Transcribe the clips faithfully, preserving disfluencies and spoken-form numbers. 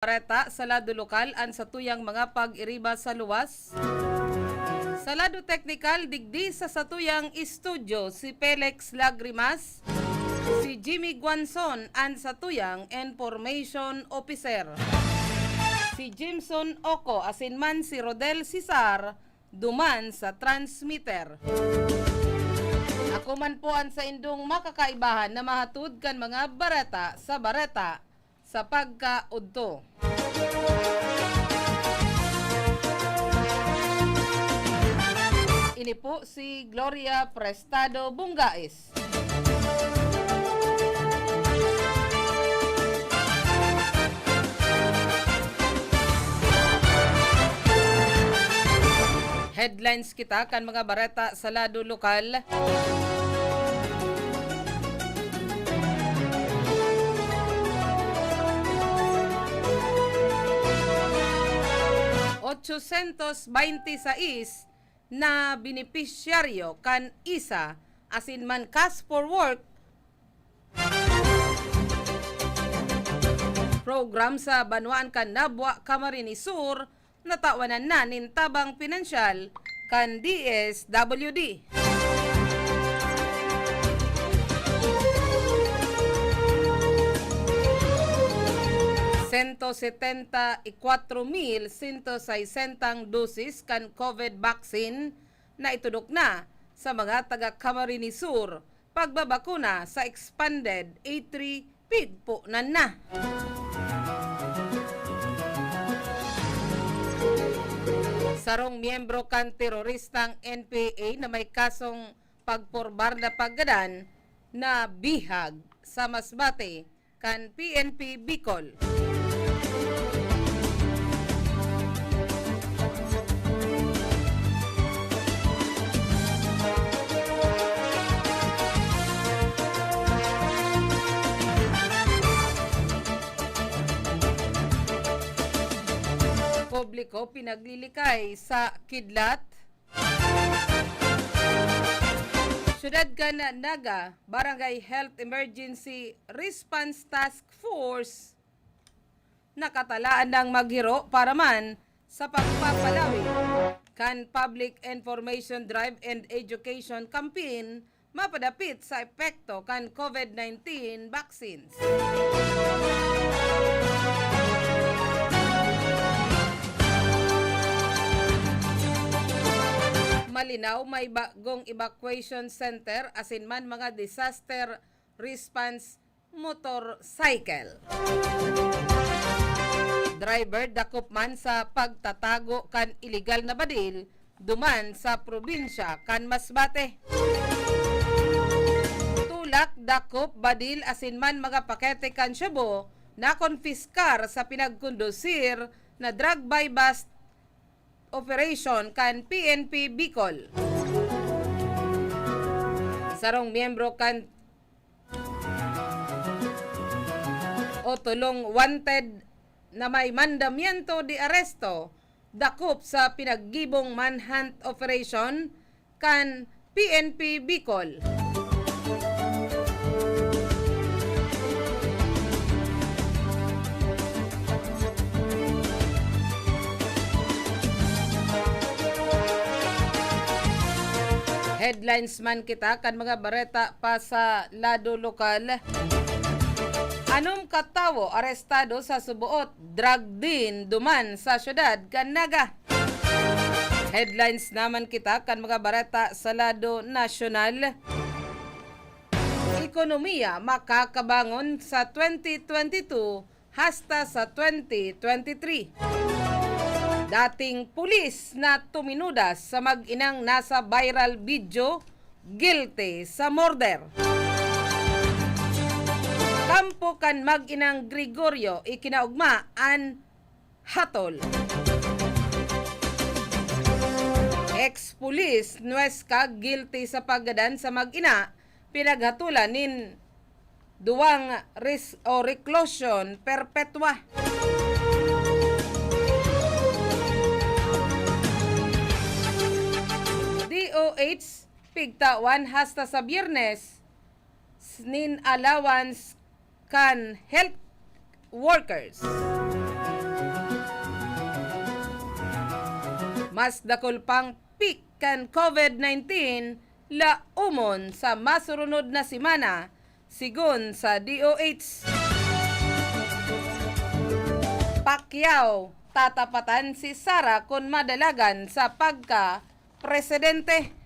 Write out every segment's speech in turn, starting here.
Bareta sa lado lokal an satuyang mga pag-iriba sa luwas. Sa lado teknikal, digdi sa satuyang estudyo, si Felix Lagrimas, si Jimmy Guanzon an satuyang information officer. Si Jimson Oco asin man si Rodel Cesar duman sa transmitter. Ako man po an saindong makakaibahan na mahatod kan mga bareta sa bareta sa pagkaudto. Ini po si Gloria Prestado Bungais. Headlines kita kan mga bareta sa lado lokal. Ochocientos veintiseis na benepisyaryo kan isa asin man Cash for Work program sa banwaan kan Nabua, Camarines Sur, natawanan na nin tabang pinansyal kan D S W D. Sento setenta y cuatro mil sento saysentang dosis kan COVID vaccine na itudok na sa mga taga Camarines Sur pagbabakuna sa expanded A three pigponan na. Sarong miyembro kan teroristang N P A na may kasong pagporbar na paggadan na bihag sa Masbate kan P N P Bicol. Publiko pinaglilikay sa kidlat. Syudad kan Naga, Barangay Health Emergency Response Task Force, nakatalaan nang maghiro para man sa pagpapalawi kan Public Information Drive and Education Campaign mapadapit sa epekto kan COVID nineteen vaccines. Malinao, may bagong evacuation center asin man mga disaster response motorcycle. Driver dakop man sa pagtatago kan iligal na badil duman sa probinsya kan Masbate. Tulak, dakop, badil asin man mga pakete kan shabu nakonpiskar sa pinagkondusir na drug buy-bust operation kan P N P Bicol. Sarong miyembro kan o tolong wanted na may mandamiento de aresto dakop sa pinaggibong manhunt operation kan P N P Bicol. Headlines man kita kan mga bareta pa sa lado lokal. Anom ka tawo arestado sa suboot drug den duman sa syudad kan Naga. Headlines naman kita kan mga bareta sa lado nasyonal. Ekonomiya makakabangon sa twenty twenty-two hasta sa twenty twenty-three. Dating pulis na tuminudas sa mag-inang nasa viral video, guilty sa murder. Kampo kan mag-inang Gregorio, ikinaugma an hatol. Ex-pulis Nuesca, guilty sa paggadan sa mag-ina, pinaghatolan nin duwang ris-, o reclusion perpetua. D O H, pigtawan hasta sa Biyernes nin allowance kan health workers. Mas dakul pang peak kan COVID nineteen laomon sa masurunod na semana, sigon sa D O H. Pacquiao, tatapatan si Sara kun madalagan sa pagka-presidente.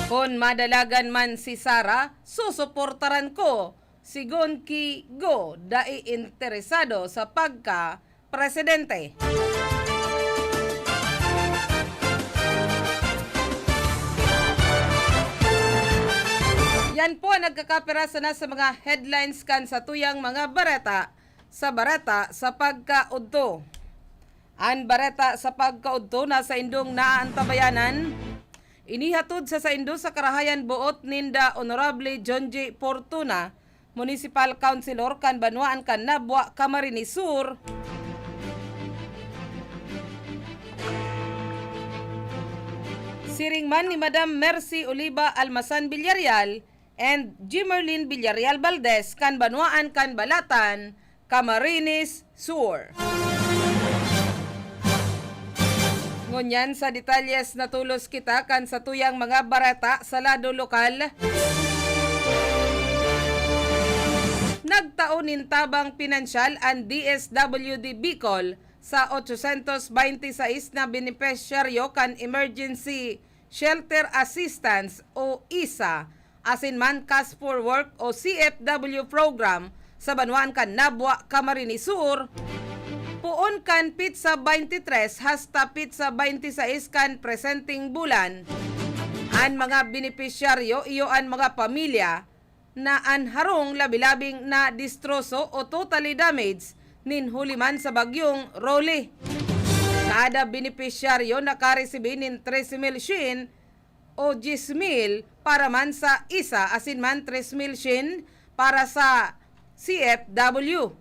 Kun madalagan man si Sara, susuportaran ko. Sigon ki Go, dai interesado sa pagka-presidente. Yan po ang nagkakapira sana sa mga headlines kan satuyang mga bareta sa bareta sa pagkaudto. An bareta sa pagkaudto na saindong naantabayanan. Inihatod sa saindo sa karahayan boot ninda Honorable John J. Fortuna, Municipal Councilor kan banwaan kan Nabua, Camarines Sur. Siring man ni Madam Mercy Oliva Almasan Villarreal and Jimerlin Villarreal Valdez kan banwaan kan Balatan, Camarines Sur. Ngunyan sa detalyes na tolos kita kan satuyang mga bareta sa lado lokal. Nagtao nin tabang pinansyal an D S W D Bicol sa otsosyentos baynte sais na benepisyaryo kan Emergency Shelter Assistance o isa, asin man Cash for Work o C F W program sa banwaan kan Nabua, Camarines Sur, poon kan pitsa baynte tres hasta pitsa baynte sais kan presenteng bulan. An mga benepisyaryo iyo an mga pamilya na an harong labi-labing nadistroso o totally damaged nin huli man sa bagyong Rolly. Kada benepisyaryo nakaresibi nin trese mil syen o dyes mil para man sa isa asin man tres mil syen para sa C F W.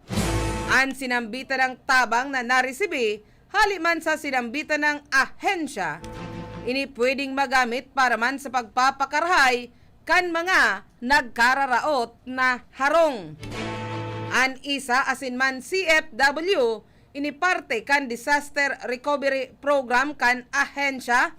An sinambitan ng tabang na naresibi hali man sa sinambitan ng ahensya, ini pwedeng magamit para man sa pagpapakarahay kan mga nagkararaot na harong. An isa asin man C F W ini parte kan Disaster Recovery Program kan ahensya,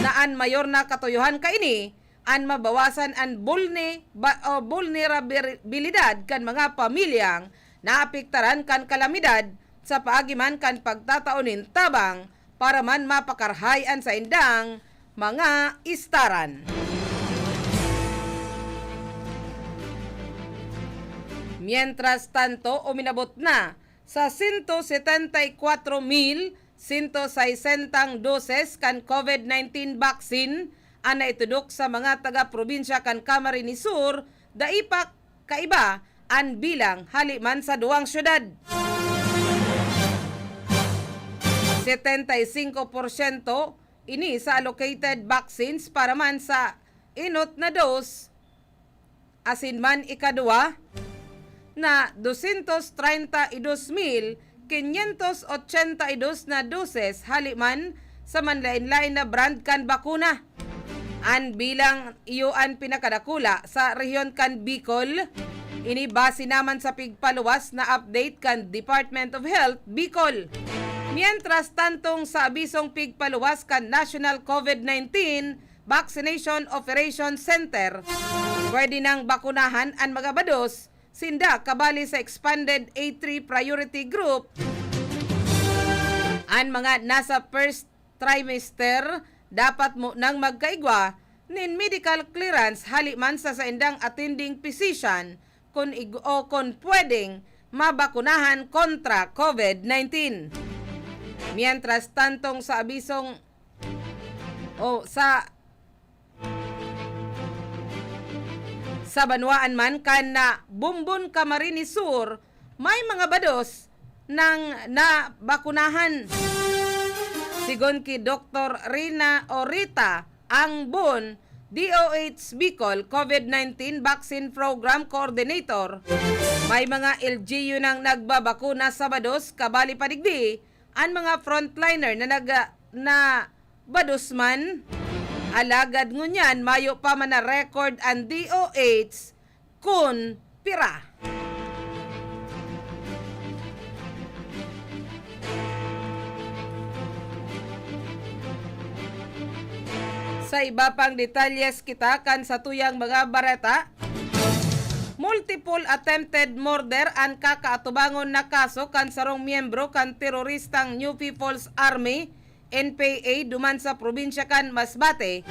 na an mayor na katuyohan kaini an mabawasan an bulne-, ba-, o bulnerabilidad kan mga pamilyang naapektaran kan kalamidad sa paagi man kan pagtatao nin tabang para man mapakarahay an saindang mga istaran. Mientras tanto, uminabot na sa sento setenta y kwatro mil sento saysentang doses kan COVID nineteen vaccine an naitudok sa mga taga-probinsya kan Camarines Sur, dai pa kaiba an bilang hali man sa duwang syudad. Setenta y singko porsyento ini sa allocated vaccines para man sa enot na dose, asin man ikaduwa na dosyentos treinta y dos mil quinientos ochenta y dos na doses hali man sa manlaen-laen na brand kan bakuna. An bilang iyo an pinakadakula sa rehiyon kan Bicol. Ini base naman sa pigpaluwas na update kan Department of Health Bicol. Mientras tantong sa abisong pigpaluwas kan National COVID nineteen Vaccination Operation Center, pwede nang bakunahan an mga bados sinda kabali sa expanded A three priority group. An mga nasa first trimester dapat mo nang magkaigwa nin medical clearance hali man sa saindang attending physician kun ig-, o kun pwedeng mabakunahan kontra COVID nineteen. Mientras tantong sa abisong o sa Sa banwaan man kan na Bombon, Camarines Sur, may mga bados nang nabakunahan. Sigon ki Doktor Rina o Rita Angbon, D O H Bicol COVID nineteen Vaccine Program Coordinator, may mga L G U nang nagbabakuna sa bados, kabali pa digdi an mga frontliner na nag-, na bados man. Alagad ngunyan, mayo pa man na-record an D O H kun pira. Sa iba pang detalyes kita kan satuyang mga bareta, multiple attempted murder an kakaatubangon na kaso kan sarong miyembro kan teroristang New People's Army, N P A, duman sa probinsya kan Masbate,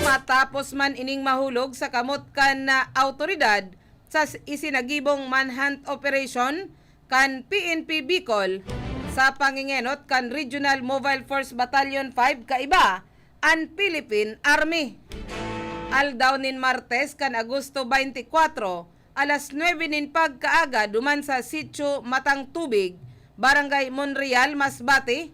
matapos man ining mahulog sa kamot kan, ah, awtoridad sa s-, isinagibong manhunt operation kan P N P Bicol sa pangengenot kan Regional Mobile Force Battalion five kaiba an Philippine Army. Aldaw nin Martes kan Agosto twenty-four, alas nuebe nin pagkaaga duman sa Sitio Matang Tubig, Barangay Monreal, Masbate,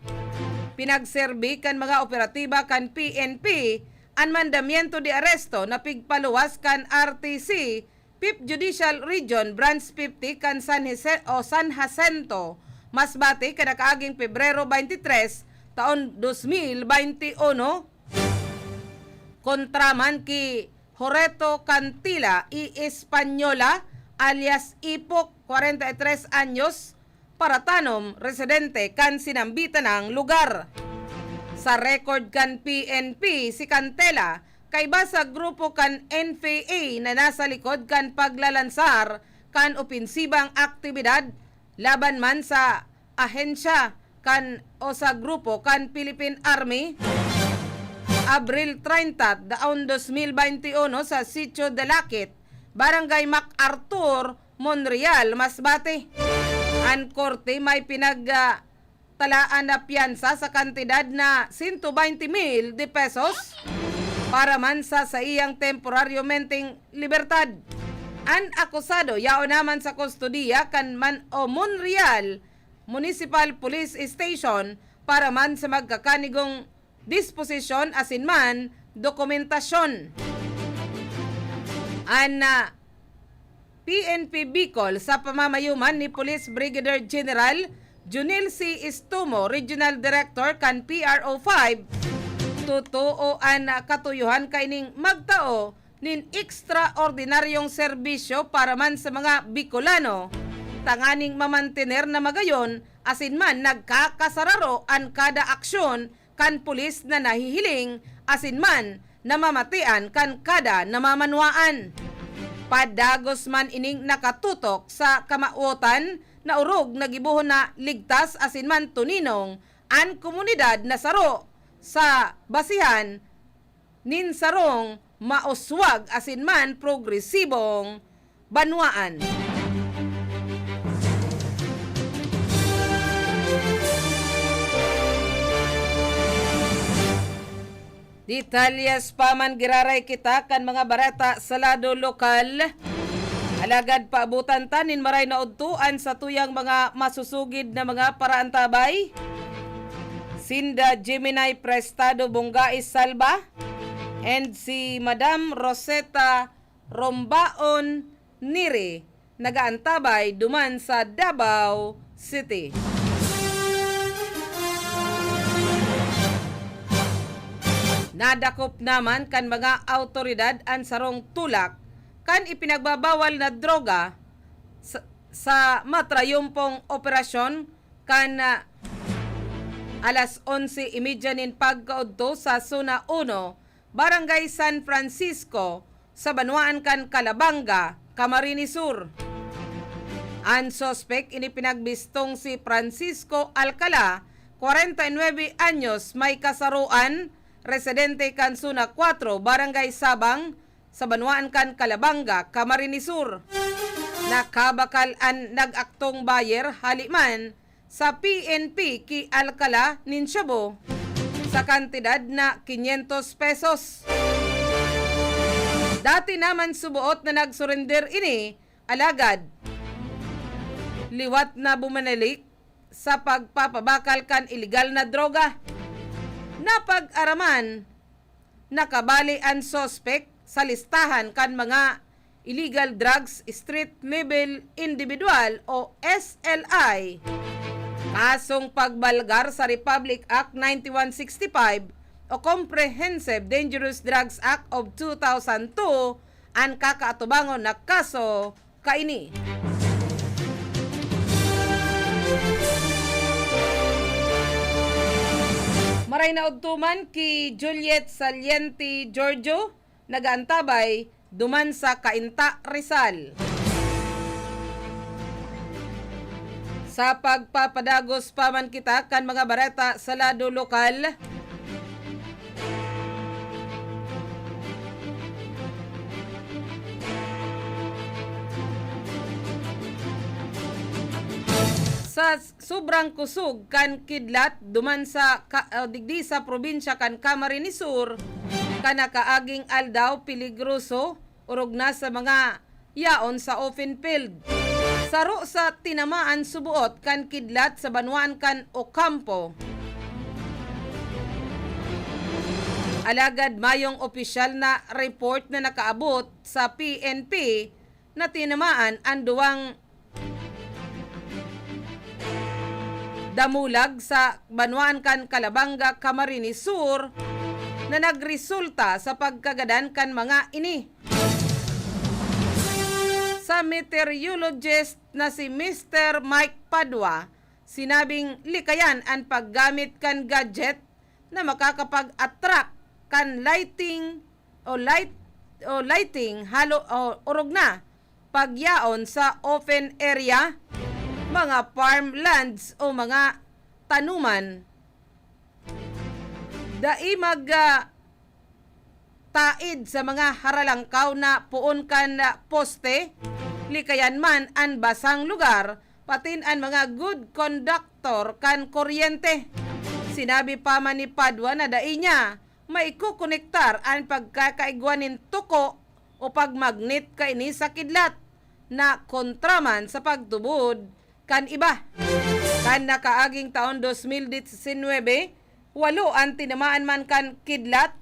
pinagserbi kan mga operatiba kan P N P an mandamiento de aresto na pigpaluwas kan R T C, Fifth Judicial Region, Branch fifty kan San Jose o San Jacinto, Masbate, kan nakaaging Pebrero twenty-three, taon dos mil bente uno, kontra man ki Joreto Cantila y Española, alias Ipok, kwarenta y tres anyos, paratanom, residente kan sinambi tanang lugar. Sa record kan P N P, si Cantela kaiba sa grupo kan N P A na nasa likod kan paglalansar kan opensibang aktibidad laban man sa ahensya kan o sa grupo kan Philippine Army. Abril treinta, taon dos mil bente uno, sa Sitio Dalakit, Barangay MacArthur, Monreal, Masbate. An korte may pinag, ah, talaan na piyansa sa kantidad na sento bente mil de pesos para man sa saiyang temporaryomenteng libertad. An akusado yaon naman sa kustodiya kan man o Monreal Municipal Police Station para man sa magkakanigong disposisyon asin man dokumentasyon. An, ah, P N P Bicol sa pamamayuman ni Police Brigadier General Junil C. Estumo, Regional Director kan P R O five, totoo an katuyohan kaining magtao nin ekstraordinaryong serbisyo para man sa mga Bicolano, tanganing mamantener na magayon asin man nagkakasararo an kada aksyon kan pulis na nahihiling asin man namamatian kan kada namamanwaan. Padagos man ining nakatutok sa kamawotan na orog na gibohon na ligtas asin man tuninong an komunidad na saro sa basihan nin sarong mauswag asin man progresibong banwaan. Detalyes pa man giraray kita kan mga bareta sa lado lokal. Alagad paabutan ta nin maray na udto an satuyang mga masusugid na mga paraantabay. Sinda Gemini Prestado Bonggai Salva and si Madam Rosetta Rombaon Neri nagaantabay duman sa Davao City. Nadakop naman kan mga awtoridad an sarong tulak kan ipinagbabawal na droga sa, sa matrayumpong operasyon kan, ah, alas onse y media nin pagkaudto sa Zona Uno, Barangay San Francisco, sa banwaan kan Calabanga, Camarines Sur. An suspek ini pinagbistong si Francisco Alcala, kwarenta y nuebe anyos, may kasaroan, residente kan Zona Cuatro, Barangay Sabang, sa banwaan kan Calabanga, Camarines Sur. Nakabakal an nag-aktong buyer, hali man sa P N P ki Alcala nin shabu sa kantidad na quinientos pesos. Dati naman suboot na nagsurrender ini, alagad liwat na bumanalik sa pagpapabakal kan iligal na droga. Napag-araman, nakabali an suspek sa listahan kan mga Illegal Drugs Street Level Individual o S L I, kasong pagbalgar sa Republic Act ninety-one sixty-five o Comprehensive Dangerous Drugs Act of two thousand two, an kakaatubangon na kaso kaini. Maray na udto man ki Juliet Saliente Giorgio, nagaantabay duman sa Cainta, Rizal. Sa pagpapadagos pa man kita kan mga bareta sa lado lokal, sa sobrang kusog kan kidlat duman sa ka-, ah, digdi sa probinsya kan Camarines Sur, kan nakaaging aldaw peligroso orog na sa mga yaon sa open field. Saro sa tinamaan suboot kan kidlat sa banwaan kan Ocampo. Alagad mayong opisyal na report na nakaabot sa P N P na tinamaan an duwang damulag sa banwaan kan Calabanga, Camarines Sur, na nagresulta sa pagkagadan kan mga ini. Sa meteorologist na si Mister Mike Padua, sinabing likayan an paggamit kan gadget na makakapag-attract kan lighting o light, o lighting halo o orog na pagyaon sa open area, mga farmlands o mga tanuman. Dai mag, ah, taid sa mga haralangkaw na poon kan, ah, poste, likayan man an basang lugar, patin an mga good conductor kan kuryente. Sinabi pa man ni Padua na dai niya maikokonektar an pagkakaigwa nin tuko o pagmagnet kaini sa kidlat na kontra man sa pagtubod kan iba. Kan nakaaging taon dos mil disinwebe, walo an tinamaan man kan kidlat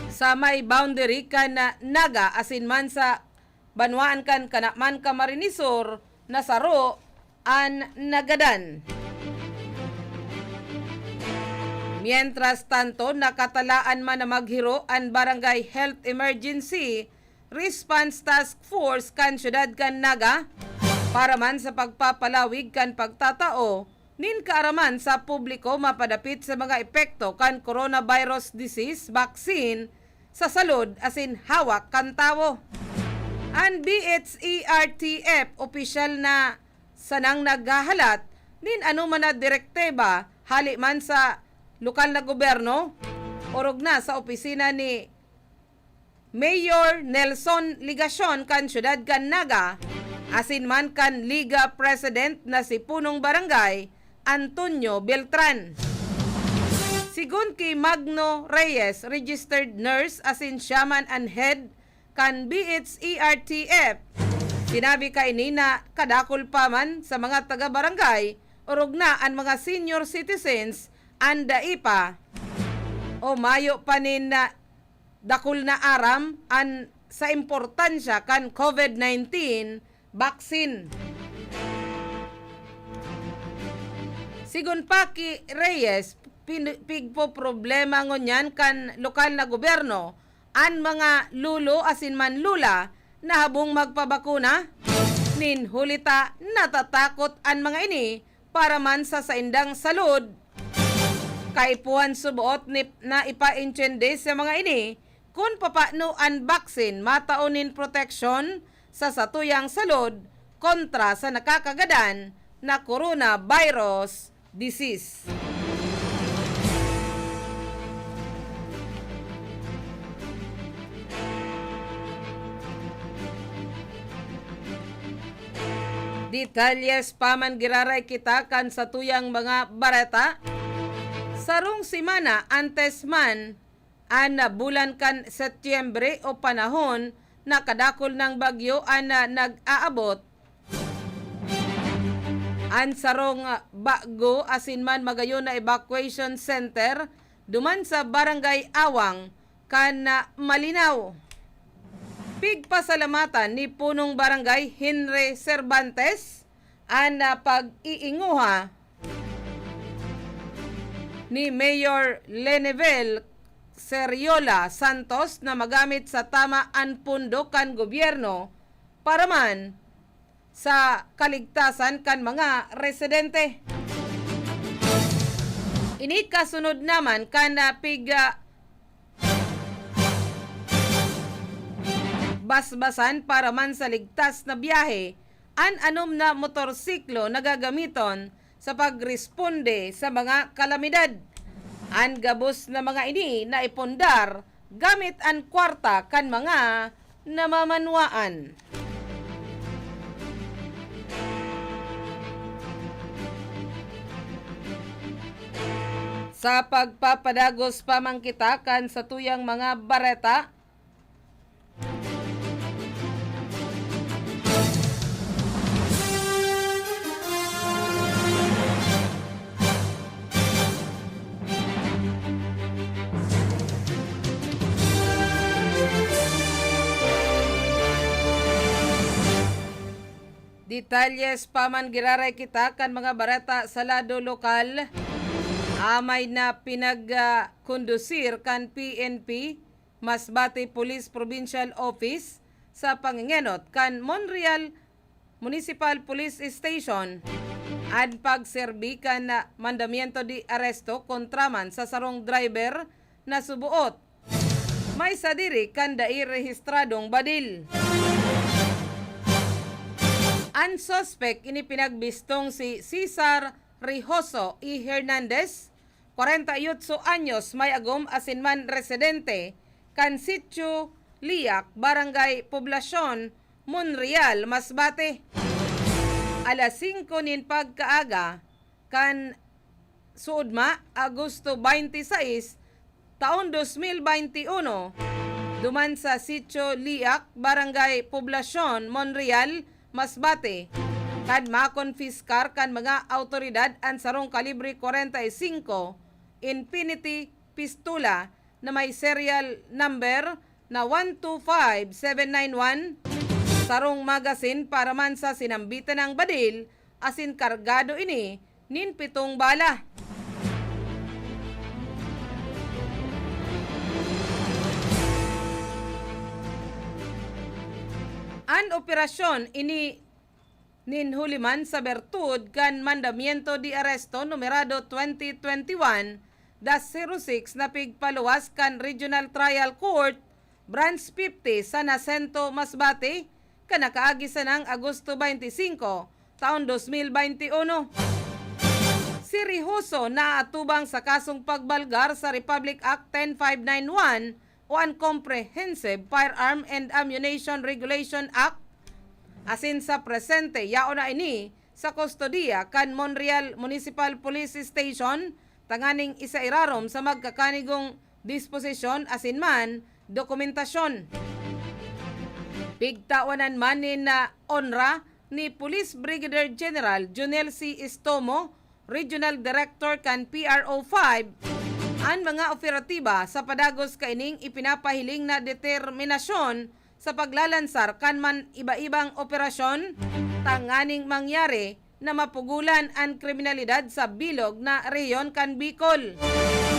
sa may boundary kan Naga asin man sa banwaan kan Canaman, Camarines Sur, na saro an nagadan. Mientras tanto, nakatalaan man na maghiro an Barangay Health Emergency Response Task Force kan siyudad kan Naga para man sa pagpapalawig kan pagtatao nin kaaraman sa publiko mapadapit sa mga epekto kan coronavirus disease vaccine sa salud asin hawak kan tawo. An B H E R T F opisyal na sanang naghahalat nin anoman na direktiba hali man sa lokal na gobyerno, orog na sa opisina ni Mayor Nelson Legacion kan siyudad kan Naga, asin man kan Liga President na si Punong Barangay Antonio Beltran. Sigon ki Magno Reyes, registered nurse asin siya man an head kan B H E R T F, sinabi kaini na kadakul pa man sa mga taga-barangay, orog na an mga senior citizens an dai pa o mayo pa nin, ah, dakul na aram an sa importansya kan COVID nineteen vaccine. Sigon pa ki Reyes, pin-, pigpoproblema ngunyan kan lokal na gobyerno an mga lolo asin man lola na habong magpabakuna. Nin huli ta natatakot an mga ini para man sa saindang salud. Kaipuhan suboot ni, na ipaintindi sa mga ini kun papano an baksin matao nin proteksyon sa satuyang salud kontra sa nakakagadan na coronavirus disease. Detalyes pa man giraray kita kan satuyang mga bareta. Sarong semana antes man an bulan kan Setyembre o panahon na kadakul nang bagyo an, ah, nag-aabot. An sarong, ah, bago asin man magayon na evacuation center duman sa Barangay Awang kan, ah, Malinao. Pigpasalamatan ni Punong Barangay Henry Cervantes an, ah, pag-iinguha ni Mayor Lenevel Seriola Santos na magamit sa tama an pondo kan gobyerno para man sa kaligtasan kan mga residente. Ini kasunod naman kan, ah, pig, ah, basbasan para man sa ligtas na biyahe an anom na motorsiklo na gagamiton sa pagresponde sa mga kalamidad. An gabos na mga ini naipundar gamit an kwarta kan mga namamanwaan. Sa pagpapadagos pa man kita kan satuyang mga bareta, Detalles pa man giraray kita kan mga bareta sa lado lokal. Amay na pinag, ah, kondusir kan P N P Masbate Police Provincial Office sa pangengenot kan Monreal Municipal Police Station an pagserbi kan, ah, mandamiento de aresto kontra man sa sarong driver na suboot may sadiri kan dai rehistradong badil. An suspek ini pinagbistong si Cesar Rijoso E. Hernandez, kwarenta y otso anyos, may agom asin man residente kan Sitio Liak, Barangay Poblacion, Monreal, Masbate. Alas singko nin pagkaaga kan suodma, Agosto twenty-six, taon dos mil twenty uno, duman sa Sitio Liak, Barangay Poblacion, Monreal, Masbate, kan makonpiskar kan mga awtoridad an sarong kalibre kwarenta y singko Infinity pistola na may serial number na one two five seven nine one, sarong magasin para man sa sinambitan nang badil, asin kargado ini nin pitong bala. An operasyon ini nin huli man sa bertud kan Mandamiento de Aresto numerado twenty twenty-one dash zero six na pigpaluwas kan Regional Trial Court, Branch fifty sa Nasento, Masbate, kan nakaagi sanang Agosto twenty-cinco, taon dos mil twenty uno. Si Rijoso naatubang sa kasong pagbalgar sa Republic Act ten five nine one o an Comprehensive Firearm and Ammunition Regulation Act, asin sa presente yaon na ini sa kustodiya kan Monreal Municipal Police Station tanganing isairarom sa magkakanigong disposisyon asin man dokumentasyon. Pigtawanan man nin, ah, onra ni Police Brigadier General Jonel C. Estomo, Regional Director kan P R O five, an mga operatiba sa padagos kaining ipinapahiling na determinasyon sa paglalansar kan man iba-ibang operasyon tanganing mangyari na mapugolan an kriminalidad sa bilog na rehiyon kan Bicol.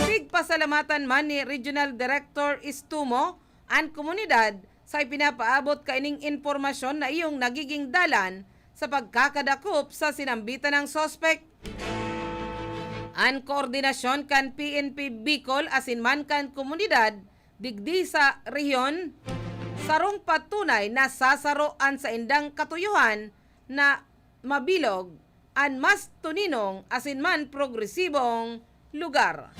Pigpasalamatan man ni Regional Director Estumo an komunidad sa ipinapaabot kaining impormasyon na iyong nagiging dalan sa pagkakadakop sa sinambitan ng suspek. An koordinasyon kan P N P Bicol asin man kan komunidad digdi sa rehiyon, sarong patunay na sasaro an saindang katuyohan na mabilog, an mas tuninong asin man progresibong lugar.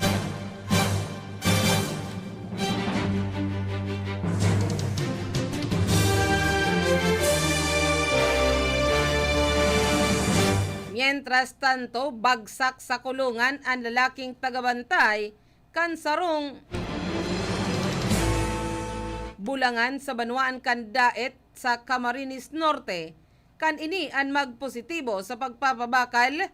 Mientras tanto, bagsak sa kulungan an lalaking tagabantay kan sarong bulangan sa banwaan kan Daet sa Camarines Norte. Kan ini an magpositibo sa pagpapabakal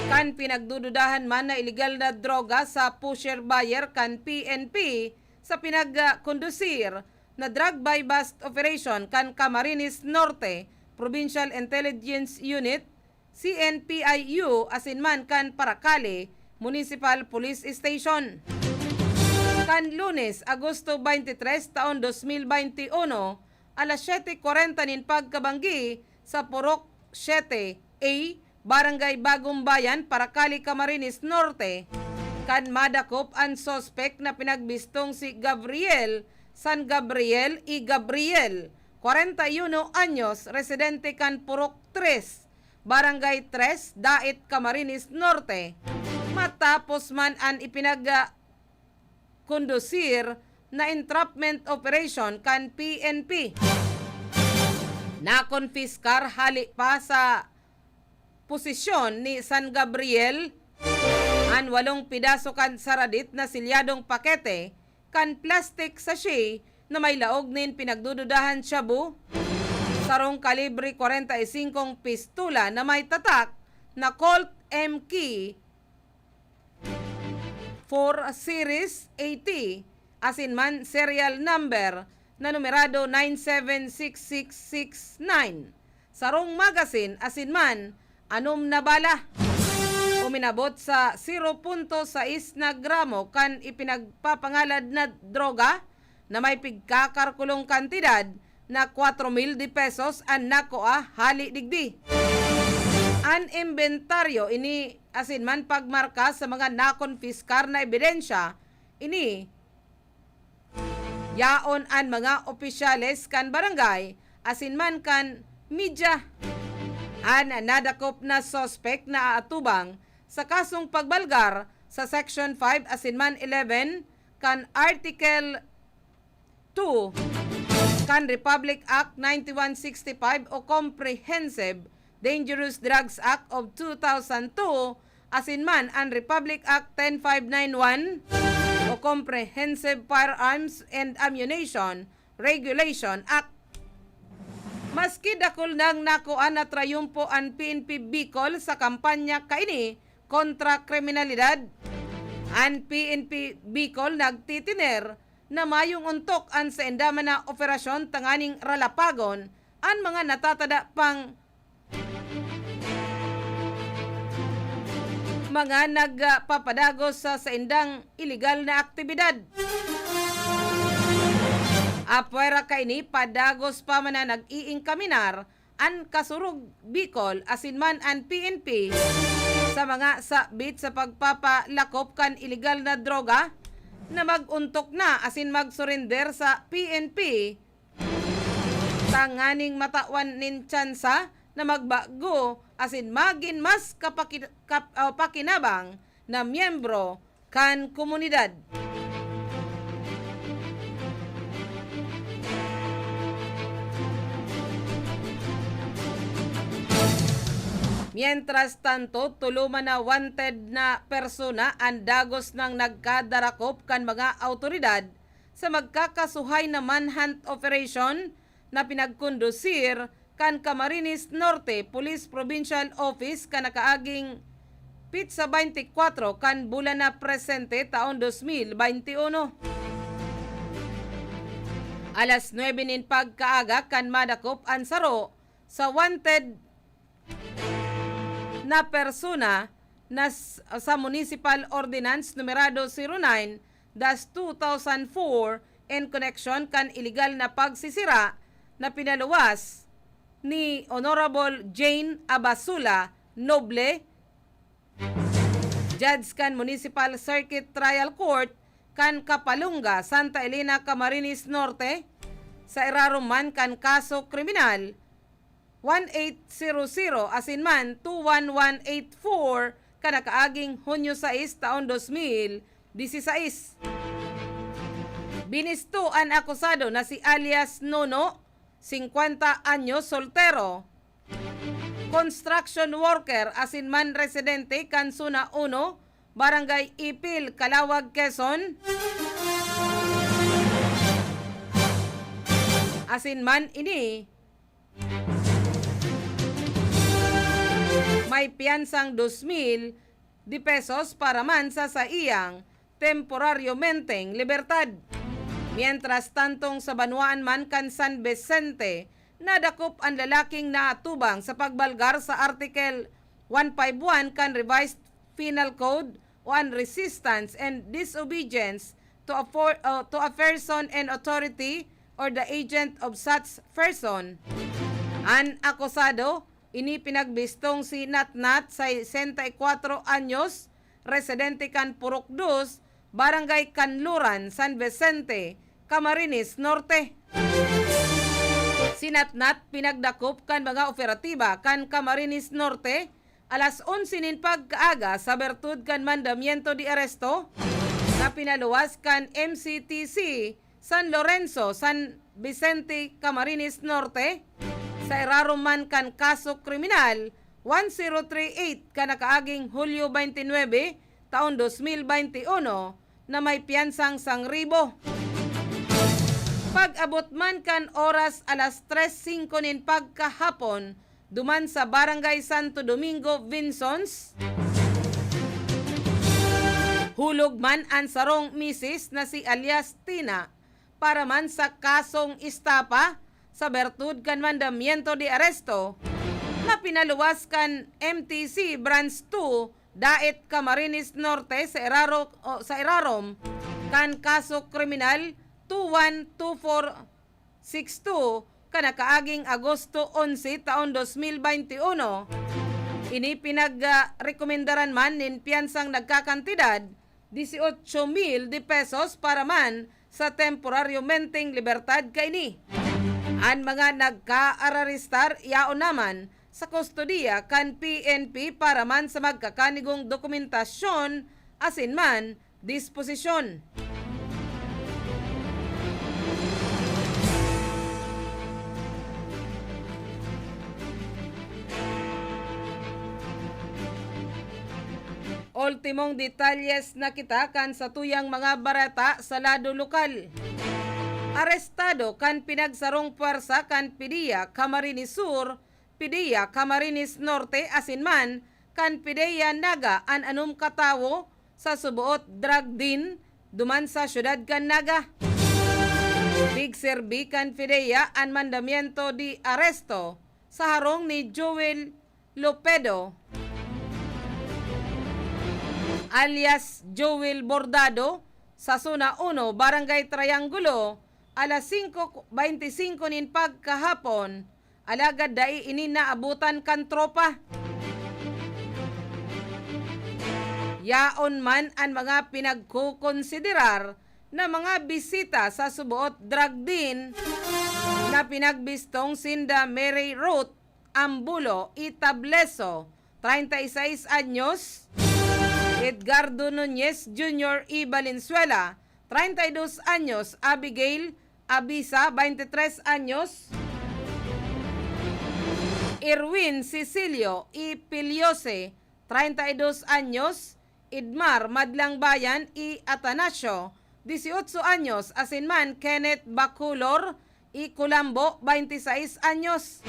kan pinagdududahan man na iligal na droga sa pusher buyer kan P N P sa pinagkondusir na drug buy-bust operation kan Camarines Norte Provincial Intelligence Unit, C N P I U, asin man kan Paracale Municipal Police Station. Kan Lunes, Agosto twenty-three, taon dos mil bente uno, alas siyete kwarenta nin pagkabanggi sa Purok siete A, Barangay Bagong Bayan, Paracali, Camarines Norte, kan madakop an suspek na pinagbistong si Gabriel San Gabriel y Gabriel, kwarenta y uno anyos, residente kan Purok tres, Barangay tres, Daet, Camarines Norte, matapos man an ipinag-, kondusir na entrapment operation kan P N P. Nakonpiskar hali pa sa posesyon ni San Gabriel an walong pidaso kan saradit na selyadong pakete kan plastic sachet na may laog nin pinagdududahan shabu, sarong kalibre kwarenta y singkong pistola na may tatak na Colt M K four Series A T, asin man serial number na numerado nine seven six six six nine, sarong magasin asin man anom na bala. Uminabot sa zero punto sais na gramo kan ipinagpapangalad na droga na may pigkakarkulong kantidad na kwatro mil de pesos an nakua hali digdi. An imbentaryo ini asin man pagmarka sa mga nakonpiskar na ebidensya ini, yaon an mga opisyales kan barangay asin man kan media. An nadakop na suspek naaatubang sa kasong pagbalgar sa Section five asin man eleven kan Article two kan Republic Act ninety-one sixty-five o Comprehensive Dangerous Drugs Act of two thousand two, asin man an Republic Act ten five nine one o Comprehensive Firearms and Ammunition Regulation Act. Maski dakul nang nakuha na trayumpo an P N P Bicol sa kampanya kaini kontra kriminalidad, an P N P Bicol nagtitiner na mayong ontok an sainda man na operasyon tanganing ralapagon an mga natatada pang mga nagpapadagos sa saindang iligal na aktibidad. Apwera kaini, padagos pa man na nag-iingkaminar an Kasurog Bicol asin man an P N P sa mga sabit sa pagpapalakop kan iligal na droga na mag-ontok na asin mag-surrender sa P N P tanganing matawan nin tsansa na magbago asin magin mas kapaki-, kap-, o pakinabang na miyembro kan komunidad. Mientras tanto, tuluman na wanted na persona an dagos nang nagkadarakop kan mga awtoridad sa magkakasuhay na manhunt operation na pinagkondusir kan Camarines Norte Police Provincial Office kan nakaaging pitsa baynte kwatro kan bulan na presente taon dos mil baynte uno. Alas nuebe nin pagkaaga kan madakop an saro sa wanted na persona na s-, sa Municipal Ordinance numerado zero nine dash two thousand four in connection kan iligal na pagsisira na pinaluwas ni Honorable Jane Abasula Noble, Judge kan Municipal Circuit Trial Court kan Kapalunga, Santa Elena, Camarines Norte, sa irarom man kan kaso kriminal one eight zero zero asin man two one one eight four kan nakaaging Hunyo sais taon dos mil disisais. Binisto an akusado na si alias Nono, singkwenta anyos, soltero, construction worker asin man residente kan Zona uno, Barangay Ipil, Calauag, Quezon. Asin man ini may piyansang dos mil de pesos para man sa saiyang temporaryomenteng libertad. Mientras tantong sa banwaan man kan San Vicente, nadakop an lalaking naatubang sa pagbalgar sa Article one five one kan Revised Penal Code o an resistance and disobedience to a for-, uh, to a person and authority or the agent of such person. An akusado Ini pinagbistong si Natnat, sesenta y kwatro anyos, residente kan Purok Dos, Barangay Kanluran, San Vicente, Camarines Norte. Si Natnat pinagdakop kan mga operatiba kan Camarines Norte alas onse nin pagkaaga sa bertud kan mandamiento de aresto na pinaluwas kan M C T C San Lorenzo, San Vicente, Camarines Norte, sa irarom man kan kaso kriminal one zero three eight kan nakaaging Hulyo twenty-nine, taon dos mil bente uno, na may piyansang sangribo. Pag-abot man kan oras alas tres singko nin pagkahapon, duman sa Barangay Santo Domingo, Vinzons, hulog man an sarong misis na si alias Tina para man sa kasong estapa sa bertud kan mandamiento de aresto na pinaluwas kan M T C Branch two, Daet, Camarines Norte, sa iraro-, o sa irarom kan kaso kriminal two one two four six two, kan nakaaging Agosto onse, taon dos mil bente uno. Ini pinag, ah, rekomendaran man nin piyansang nagkakantidad dieciocho mil de pesos para man sa temporaryo menteng libertad kaini. An mga nagkaararestar yaon naman sa kustodiya kan P N P para man sa magkakanigong dokumentasyon asin man disposisyon. Ultimong detalyes na kita kan satuyang mga bareta sa lado lokal. Arestado kan pinagsarong pwersa kan PDEA Camarines Sur, PDEA Camarines Norte asin man kan PDEA Naga an anom ka tawo sa suboot drug den duman sa syudad kan Naga. Pigserbi kan PDEA an mandamiento de aresto sa harong ni Joel Lopedo, alias Joel Bordado, sa Zona Uno, Barangay Triangulo, alas singko bente singko nin pagkahapon, alagad dai ini naabutan kan tropa. Yaon man an mga pinagkokonsiderar na mga bisita sa suboot drug den na pinagbistong sinda Mary Ruth Ambulo Itableso, treinta y seis anyos, Edgardo Nunez Junior y Valenzuela, treinta y dos anyos, Abigail Abisa, veintitrés anyos, Irwin Cecilio y Piliose, treinta y dos anyos, Idmar Madlang Bayan y Atanasio, dieciocho anyos, asin man Kenneth Bacolor y Culambo, veintiseis anyos.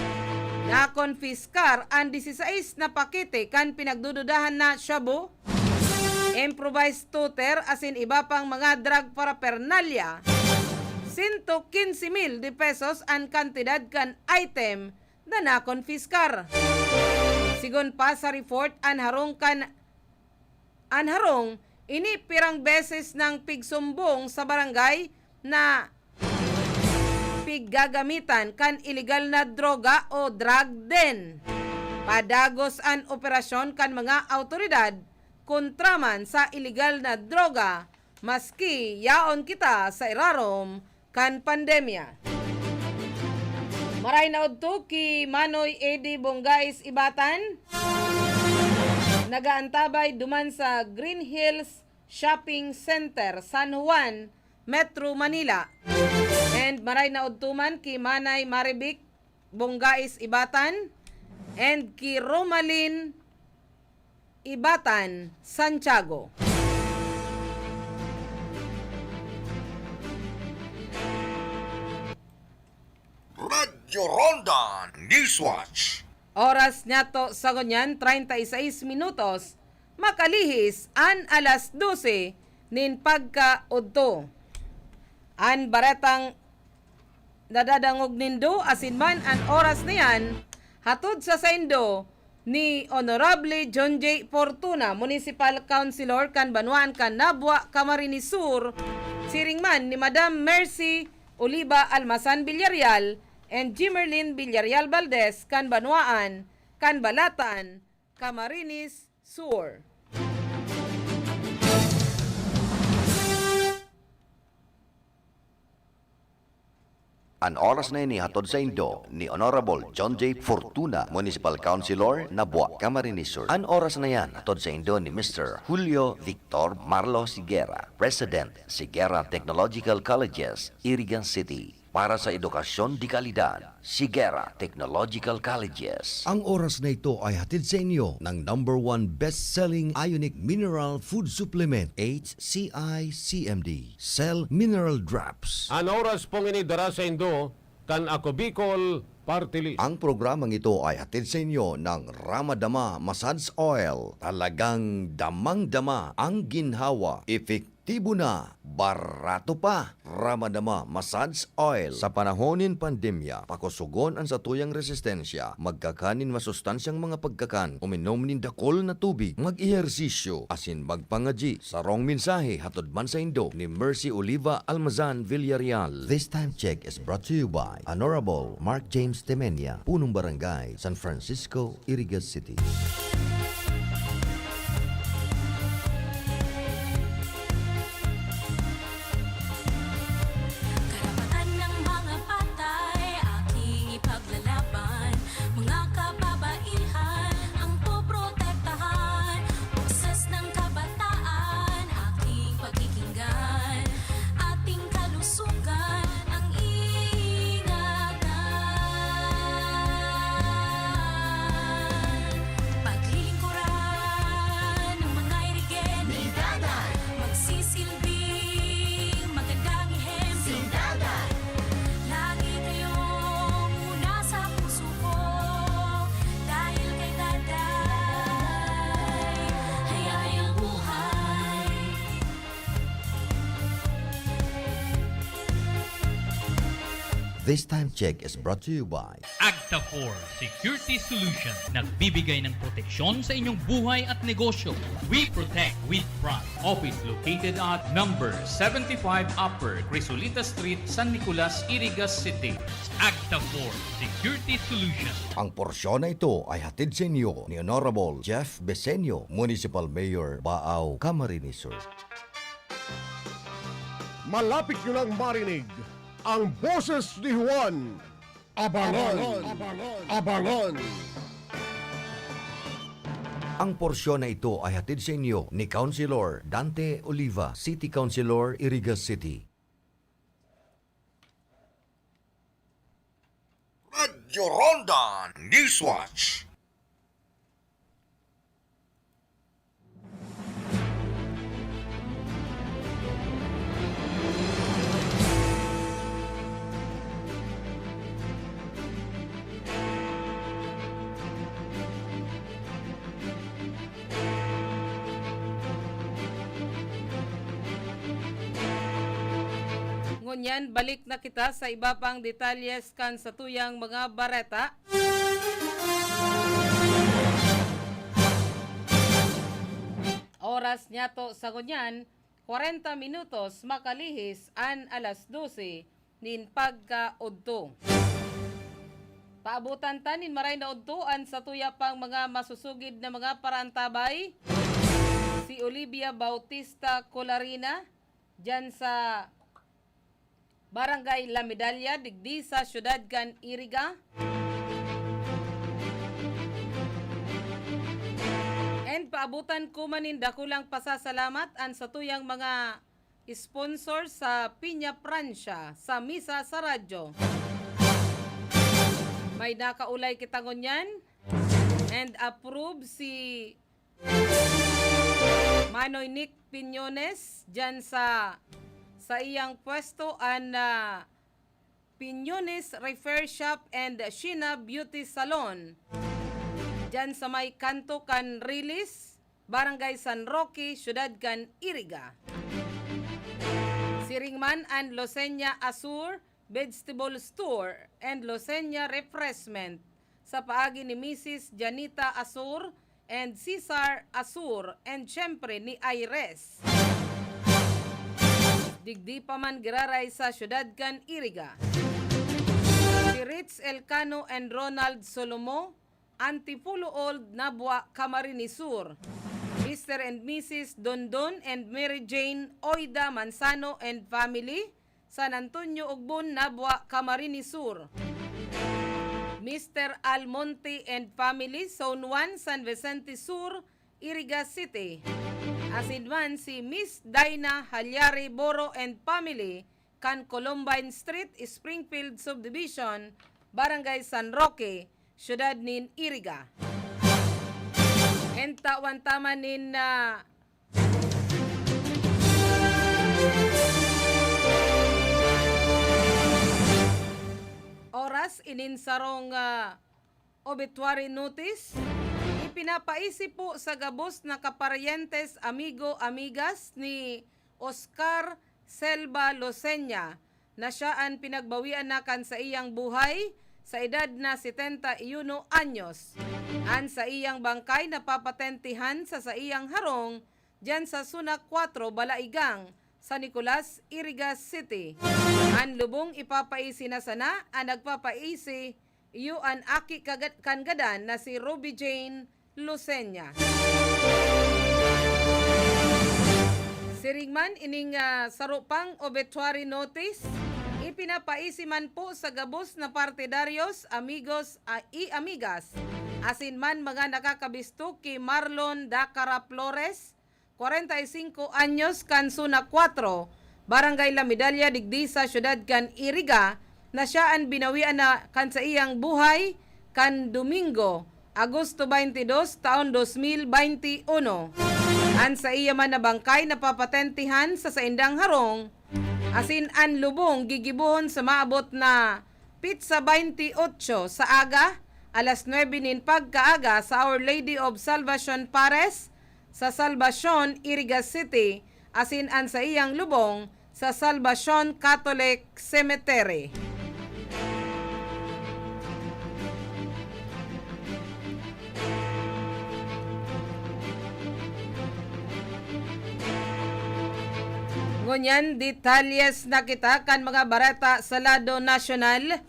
Nakonpiskar an dieciséis na pakete kan pinagdududahan na shabu, improvised tuter asin iba pang mga drug paraphernalia. Sento quince mil de pesos an kantidad kan item na nakonpiskar. Sigon pa sa report, an harong kan, an harong, ini pirang beses nang pigsumbong sa barangay na piggagamitan kan iligal na droga o drug den. Padagos an operasyon kan mga awtoridad kontra man sa iligal na droga, maski yaon kita sa irarom kan pandemya. Maray na udto ki Manoy Eddie Bongais Ibatan, nagaantabay duman sa Green Hills Shopping Center, San Juan, Metro Manila. And maray na udto man ki Manay Marivic Bongais Ibatan and ki Romalyn Ibatan, Santiago. Radyo Ronda Newswatch. Oras niyato sa ngunyan, treinta y seis minutos, makalihis an alas dose nin pagkaudto. An baretang nadadangog nindo asin man an oras na yan, hatod sa saindo ni Honorable John J Fortuna, Municipal Councilor kan Nabua, Camarines Sur, siring man ni Madam Mercy Oliva Almasan Villarreal and Jimerlin Villarreal Valdez kan Banwaan, Canbalatan, Camarines Sur. An oras na ini hatod saindo ni Honorable John J Fortuna, Municipal Councilor, Nabua, Camarines Sur. An oras na yan hatod saindo ni Mister Julio Victor Marlo Siguera, President, Siguera Technological Colleges, Iriga City. Para sa edukasyon de kalidad, Siguera Technological Colleges. Ang oras na ito ay hatid sa inyo ng number one best-selling ionic mineral food supplement, H C I C M D, Cell Mineral Drops. An oras pong ini dara saindo kan Ako Bicol Party List. Ang programang ito ay hatid sa inyo ng Ramadama Massage Oil. Talagang damang-dama ang ginhawa. Epektibo na, barato pa. Ramadama Massage Oil. Sa panahon nin pandemya, pakosogon an satuyang resistensya. Magkakan nin masustansyang mga pagkakan, uminom nin dakul na tubig, mag-ehersisyo, asin magpangadyi. Sarong mensahe hatod man saindo ni Mercy Oliva Almazan Villarreal. This time check is brought to you by Honorable Mark James Temenia, Punong Barangay, San Francisco, Iriga City. Karapatan ng mga patay, aking ipaglalaban. Mga kababaihan, ang poprotektahan. Boses ng kabataan, aking pakikinggan. Ating kalusugan, ang iingatan. Paglilingkuran ng mga irigen. Ni Daday. Magsisilbing magandang ehemplo. Si Daday. Lagi kayong una sa puso ko. Dahil kay Daday, hayahayang buhay. This time check is brought to you by Agtafor Security Solution. Nagbibigay ng proteksyon sa inyong buhay at negosyo. We protect with pride. Office located at number seventy-five Upper Crisolita Street, San Nicolas, Iriga City. Agtafor Security Solution. Ang porsyon na ito ay hatid sa inyo ni Honorable Jeff Besenio, Municipal Mayor, Baao, Camarines Sur. Malapit nyo nang marinig ang boses ni Juan. Abangan! Abangan! Abangan! Ang porsyon na ito ay hatid sa inyo ni Councilor Dante Oliva, City Councilor, Iriga City. Radyo Ronda Newswatch. Ngunyan, balik na kita sa iba pang detalye kan satuyang mga bareta. Oras niyato sa ngunyan, kwarenta minutos makalihis an alas dose nin pagkaodto. Paabotan ta nin maray na odto an satuya pang mga masusugid na mga paraantabay, si Olivia Bautista Colarina, diyan sa Barangay La Medalla, digdi sa siyudad kan Iriga. And paabotan ko man nin dakulang pasasalamat an satuyang mga sponsor sa Piña Francia sa Misa sa Radyo. May nakaulay kita ngunyan and approve si Manoy Nick Piñones, diyan sa, sa iyang pwesto an, ah, Piñones Repair Shop and Sheena Beauty Salon, diyan sa may kanto kan Rilis, Barangay San Roque, Siyudad kan Iriga. Siring man an Losenya Azur Vegetable Store and Losenya Refreshment sa paagi ni Misis Janita Azur and Cesar Azur and siyempre ni Aires. Digdi pa man giraray sa siyudad kan Iriga. Si Ritz Elcano and Ronald Solomo Antipolo Old, Nabua, Camarines Sur. Mister and Missus Dondon and Mary Jane Oida Manzano and family, San Antonio, Ugbon, Nabua, Camarines Sur. Mister Almonte and family, Zone one, San Vicente Sur, Iriga City. Asin man si Miss Dinah Halyari Boro and family, kan Columbine Street, Springfield Subdivision, Barangay San Roque, Siyudad nin Iriga. Entawan ta man nin, ah, oras, inin sarong, ah, obituary notice. Ipinapaisi po sa gabos na kaparyentes, amigo, amigas ni Oscar Selva Lucena, na siya an pinagbawian na kan saiyang buhay sa edad na setenta y uno anyos. An saiyang bangkay napapatentehan sa saiyang harong diyan sa Zona Cuatro, Balaigang, San Nicolas, Iriga City. An lubong ipapaisi na sana an nagpapaisi, iyo an aki kagad-, kan gadan na si Ruby Jane Lucena. Siring man ining, ah, saro pang obituary notice, ipinapaisi man po sa gabos na partidaryos, amigos, a-, i amigas, asin man mga nakakabisto ki Marlon Dacara Flores, kwarenta y singko anyos, kan Zona Cuatro, Barangay La Medalla, digdi sa siyudad kan Iriga, na siya an binawian na kan saiyang buhay kan Domingo, Agosto twenty-two, taon dos mil twenty uno. An saiya man na bangkay napapatentehan sa saindang harong, asin an lubong gigibohon sa maabot na petsa twenty-ocho sa aga, alas nuebe nin pagkaaga, sa Our Lady of Salvacion Pares, sa Salvacion, Iriga City, asin an saiyang lubong sa Salvacion Catholic Cemetery. Ngunyan, detalyes na kita kan mga bareta sa lado nasyonal.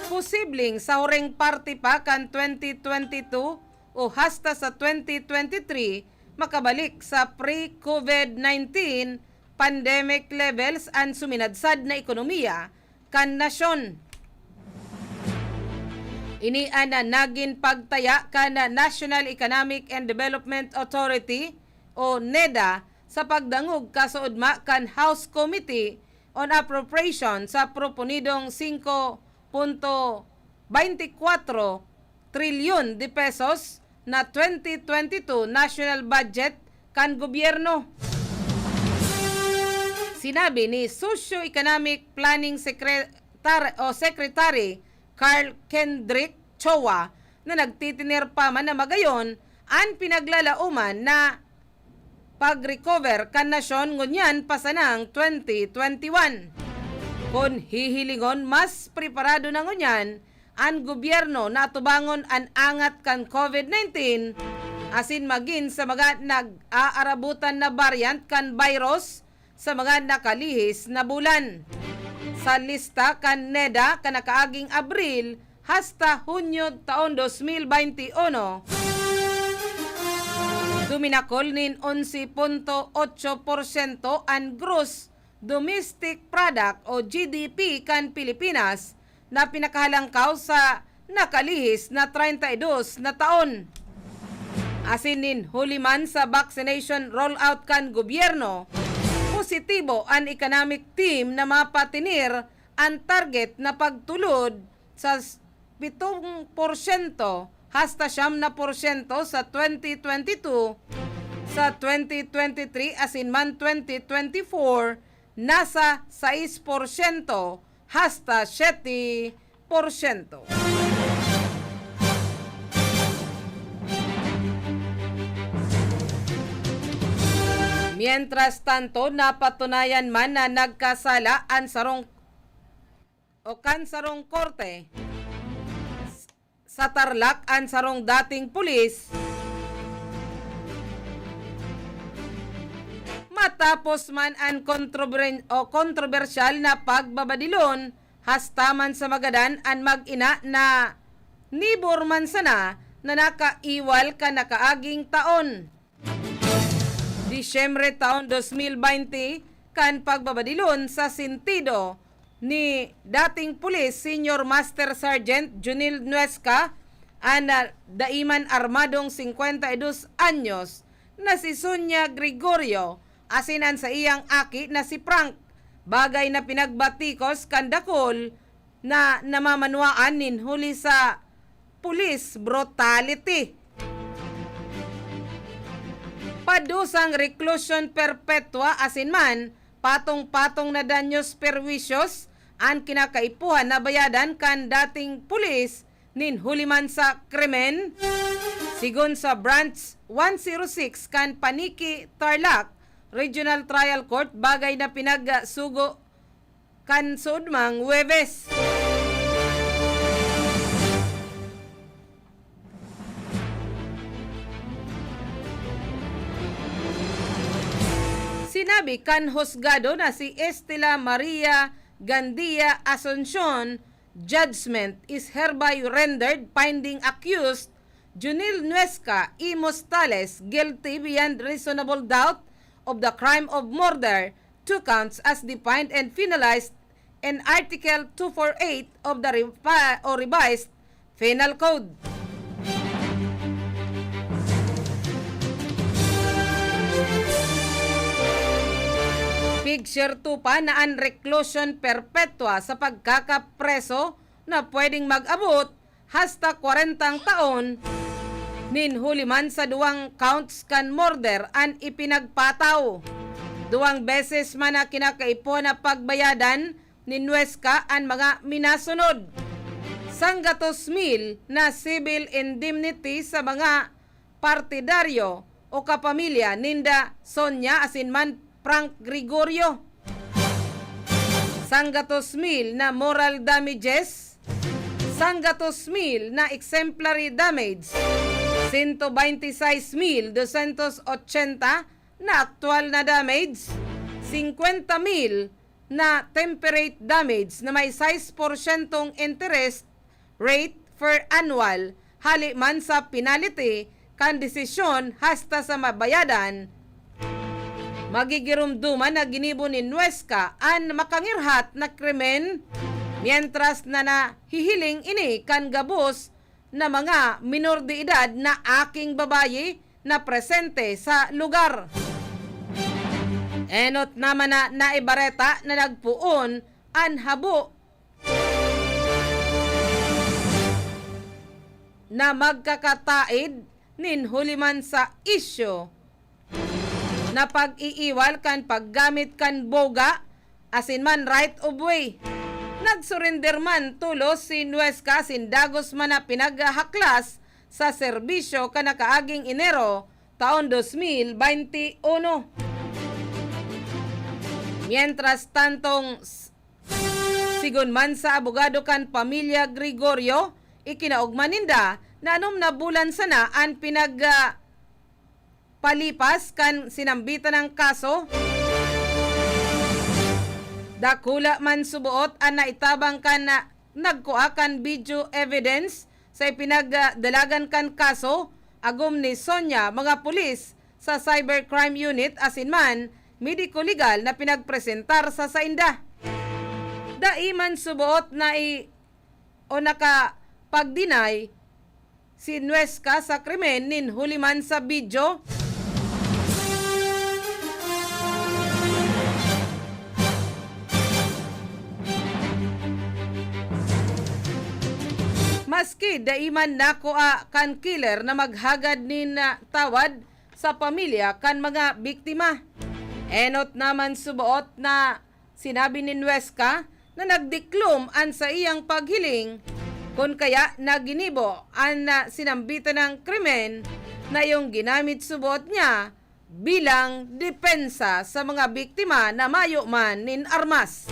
Posibleng sa huring parte pa kan twenty twenty-two o hasta sa twenty twenty-three, makabalik sa pre-COVID nineteen pandemic levels an suminadsad na ekonomiya kan nasyon. Ini an nagin pagtaya kan National Economic and Development Authority o NEDA sa pagdangog kasoodma kan House Committee on Appropriation sa proponidong singko punto baynte kwatro trilyon de pesos na twenty twenty-two national budget kan gobyerno. Sinabi ni Socio-Economic Planning Secretar-, o Secretary Carl Kendrick Choa na nagtitiner pa man na magayon an pinaglalaoman na pag-recover kan nasyon ngunyan pa sanang twenty twenty-one. Kun hihilingon, mas preparado na ngunyan an gobyerno na atubangon an angat kan COVID nineteen asin magin sa mga nag-aarabutan na variant kan virus sa mga nakalihis na bulan. Sa lista kan NEDA kan nakaaging Abril hasta Hunyo taon dos mil baynte uno, duminakol nin onse punto otso porsyento an gross domestic product o G D P kan Pilipinas, na pinakahalangkaw sa nakalihis na treinta y dos na taon. Asin nin huli man sa vaccination rollout kan gobyerno, positibo an economic team na mapatinir an target na pagtulod sa s-, pitong porsyento hasta siyam na porsyento sa twenty twenty-two, sa twenty twenty-three asin man twenty twenty-four, nasa sais porsyento hasta siyete porsyento. Mientras tanto, napatunayan man na nagkasala an sarong o kan sarong korte. Sa Tarlac, an sarong dating pulis, matapos man an kontroberen-, o kontrobersyal na pagbabadilon, hasta man sa Magadan, an mag-ina na nibor man sana na nakaiwal kan nakaaging taon. Disyembre taon dos mil baynte, kan pagbabadilon sa sentido ni dating pulis Senior Master Sergeant Junil Nuesca, an, ah, dai man armadong singkwenta y dos anyos na si Sonia Gregorio asin an saiyang aki na si Frank, bagay na pinagbatikos kan dakul na namamanwaan nin huli sa police brutality. Padusang reclusion perpetua asin man patong-patong na danyos perwisiyos an kinakaipuhan na bayadan kan dating pulis nin huli man sa krimen. Sigon sa Branch one zero six kan Paniki, Tarlac Regional Trial Court, bagay na pinagsugo kan sudmang Huwebes. Sinabi kan husgado na si Estela Maria Gandia Asuncion, judgment is hereby rendered finding accused Junil Nuesca y Mostales guilty beyond reasonable doubt of the crime of murder, two counts as defined and penalized in Article two four eight of the revi-, or Revised Penal Code. Pigsyerto pa na an reclusion perpetua sa pagkakapreso na pwedeng mag-abot hasta kwarentang taon, nin huli man sa duwang counts kan murder an ipinagpataw. Duwang beses man na kinakaipuhan na pagbayadan ni Nuesca an mga minasunod: sanggatos mil na civil indemnity sa mga partidaryo o kapamilya ninda Sonia asin man Frank Gregorio, sanggatos mil na moral damages, sanggatos mil na exemplary damage, sento baynte sais mil dosyentos ochenta na aktual na damage, singkwenta mil na temperate damage na may sais porsyentong interest rate per annual, hali man sa penalty kan desisyon hasta sa mabayadan. Magigiromdoman na ginibo ni Nuesca an makangirhat na krimen, mientras na nahihiling ini kan gabos na mga minor de edad na aking babayi na presente sa lugar. Enot naman na naibareta na nagpoon an habo na magkakataid nin huli man sa isyu na pag-iiwal kan paggamit kan boga asin man right of way. Nagsurrender man tolos si Nuesca asin dagos man na pinaghahaklas sa serbisyo kan nakaaging Enero taon dos mil baynte uno. Mientras tantong, s-, sigon man sa abogado kan pamilya Gregorio, ikinaogma ninda na anom na bulan sana an pinag, ah, palipas kan sinambitan na kaso. Dakula man suboot an naitabang kan, ah, nagkua kan video evidence sa ipinagdalagan kan kaso, agom ni Sonia, mga pulis sa Cybercrime Unit asin man mediko-legal na pinagpresentar sa sainda. Dai man suboot na i-, o nakapag-deny si Nuesca sa krimen nin huli man sa video. Maski dai man nakua kan killer na maghagad nin, ah, tawad sa pamilya kan mga biktima. Enot naman suboot na sinabi ni Nuesca na nagdiklom an saiyang paghiling, kun kaya na ginibo an, ah, sinambitan na krimen na iyong ginamit suboot niya bilang depensa sa mga biktima na mayo man nin armas.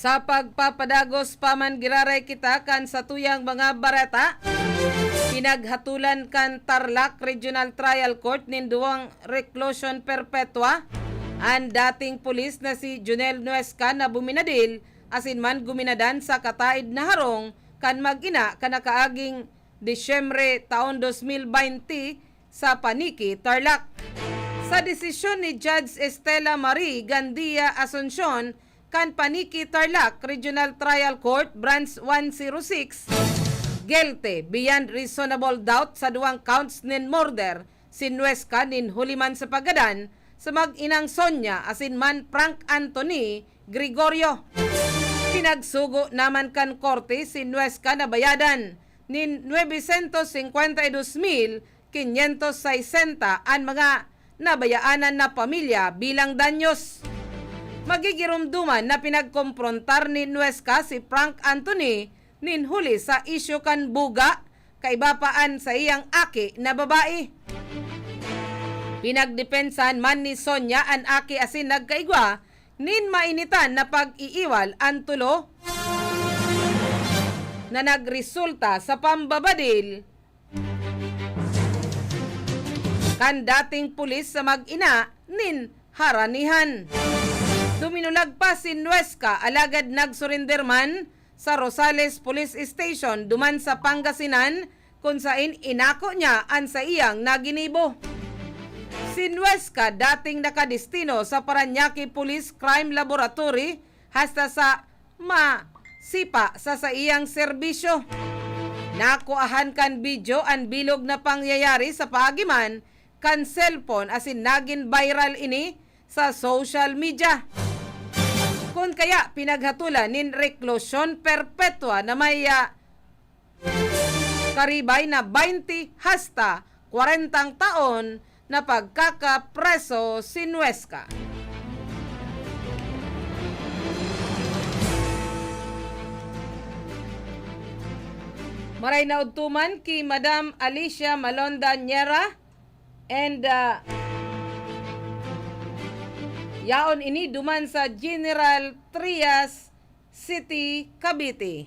Sa pagpapadagos pa man giraray kita kan satuyang mga bareta. Pinaghatolan kan Tarlac Regional Trial Court nin duwang reclusion perpetua an dating pulis na si Jonel Nuesca na buminadil asin man guminadan sa kataed na harong kan mag-ina kan nakaaging Disyembre taon dos mil baynte sa Paniki, Tarlac. Sa desisyon ni Judge Estela Marie Gandia Asuncion kan Paniki, Tarlac Regional Trial Court, Branch one zero six, guilty beyond reasonable doubt sa duwang counts nin murder si Nuesca nin huli man sa paggadan sa mag-inang Sonia asin man Frank Anthony Gregorio. Pinagsugo naman kan korte si Nuesca na bayadan nin nuebe sentos singkwenta y dos mil kinyentos saysenta an mga nabayaanan na pamilya bilang danyos. Magigiromdoman na pinagkomprontar ni Nuesca si Frank Anthony nin huli sa isyu kan buga, kaiba pa an saiyang aki na babae. Pinagdepensahan man ni Sonia an aki asin nagkaigwa nin mainitan na pag-iiwal an tulo na nagresulta sa pambabadil kan dating pulis sa mag-ina nin haranihan. Duminulag pa si Nuesca alagad nagsurinder man sa Rosales Police Station duman sa Pangasinan, kun saen inako niya an saiyang naginibo. Si Nuesca dating nakadestino sa Parañaque Police Crime Laboratory hasta sa masipa sa saiyang serbisyo. Nakuahan kan video an bilog na pangyayari sa paagiman kan cellphone asin nagin viral ini sa social media. Kun kaya pinaghatolan nin reklusyon perpetua na may, ah, karibay na baynte hasta kwarentang taon na pagkakapreso si Nuesca. Maray na udto man ki Madam Alicia Malonda Niera and, ah, yaon ini duman sa General Trias City, Cavite.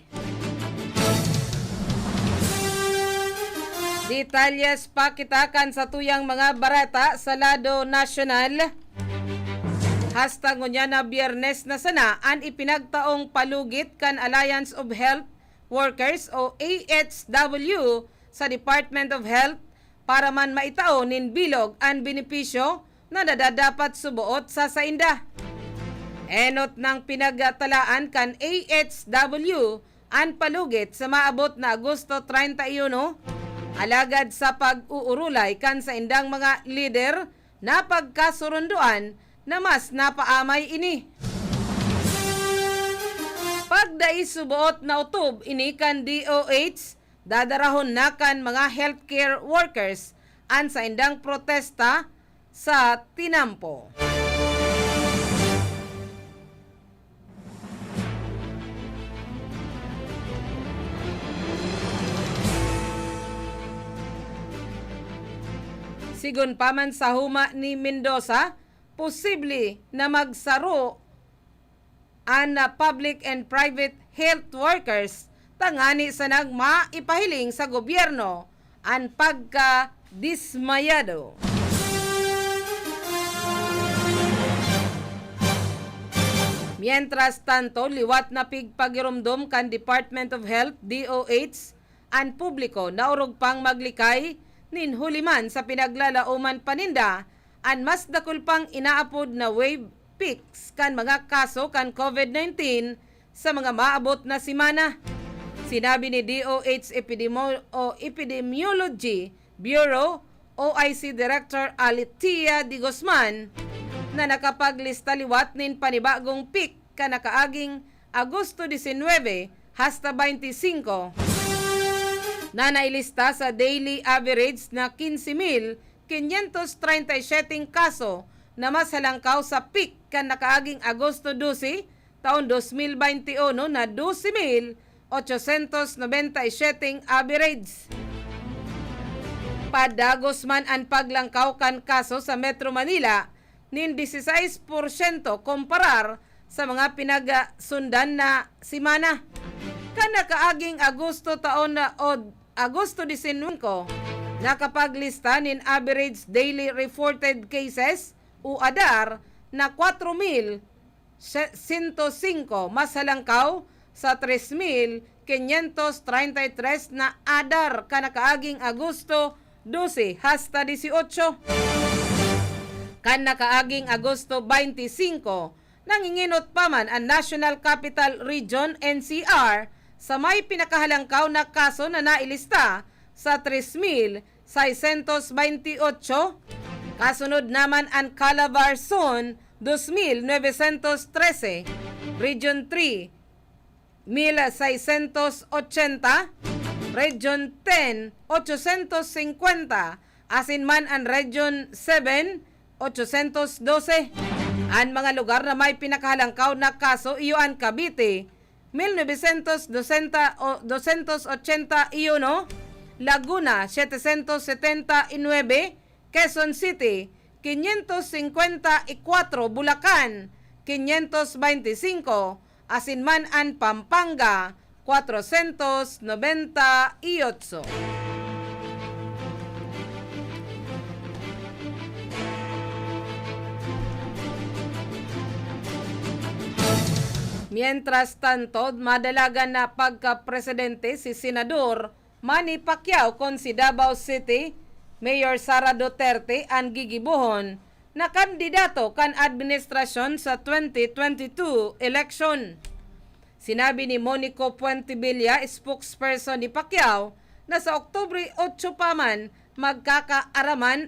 Detalles pa kita kan satuyang mga bareta sa lado nasyonal. Hasta ngunyan na Biyernes na sana an ipinagtaong palugit kan Alliance of Health Workers o A H W sa Department of Health para man maitao nin bilog an benepisyo na nadadapat suboot sa sainda. Enot nang pinagtalaan kan A H W an palugit sa maabot na Agosto treinta y uno, alagad sa pag-uurulay kan saindang mga lider, napagkasurundoan na mas napaamay ini. Pagdai suboot na otob ini kan D O H, dadarahon na kan mga healthcare workers an saindang protesta sa tinampo. Sigon pa man sa huma ni Mendoza, posible na magsaro an, ah, public and private health workers tangani sanang maipahiling sa gobyerno an pagkadismayado. Mientras tanto, liwat na pigpagiromdom kan Department of Health, D O H, an publiko na orog pang maglikay nin huli man sa pinaglalaoman pa ninda an mas dakul pang inaapod na wave peaks kan mga kaso kan COVID nineteen sa mga maabot na semana. Sinabi ni D O H Epidemo-, o Epidemiology Bureau, O I C Director Alitia de Guzman, na nakapaglista liwat nin panibagong peak kan nakaaging Agosto disinwebe hasta baynte singko, na nailista sa daily average na quince mil quinientos treinta y siete kaso, na mas halangkaw sa peak kan nakaaging Agosto dose, taon dos mil baynte uno, na dose mil ochocientos nobenta y siete average. Padagos man an paglangkaw kan kaso sa Metro Manila, nin dieciséis porsyento komparar sa mga pinagsundan na semana. Kan nakaaging Agosto taon na od-, Agosto disinwengko, nakapaglista nin average daily reported cases o adar na kwatro mil sento singko, mas halangkaw sa tres mil quinientos treinta y tres na adar kan nakaaging Agosto dose hasta dieciocho. Kan nakaaging Agosto twenty-five, nanginginot pa man an National Capital Region, N C R, sa may pinakahalangkaw na kaso na nailista sa tres mil seiscientos veintiocho. Kasunod naman an Calabar Zone, dos mil novecientos trese, Region three, mil seiscientos ochenta, Region ten, ochocientos cincuenta, asin man an Region seven, ochocientos doce. An mga lugar na may pinakahalangkaw na kaso iyo an Cavite, mil novecientos dosenta o doscientos ochenta y uno, Laguna, setecientos setenta y nueve, Quezon City, quinientos cincuenta y cuatro, Bulacan, quinientos veinticinco, asin man an Pampanga, cuatrocientos noventa y ocho. Mientras tanto, madalagan na pagkapresidente si Senador Manny Pacquiao kun si Davao City Mayor Sara Duterte an gigibohon na kandidato kan administrasyon sa twenty twenty-two election. Sinabi ni Monico Puentevilla, spokesperson ni Pacquiao, na sa Oktubre otso pa man magkakaaraman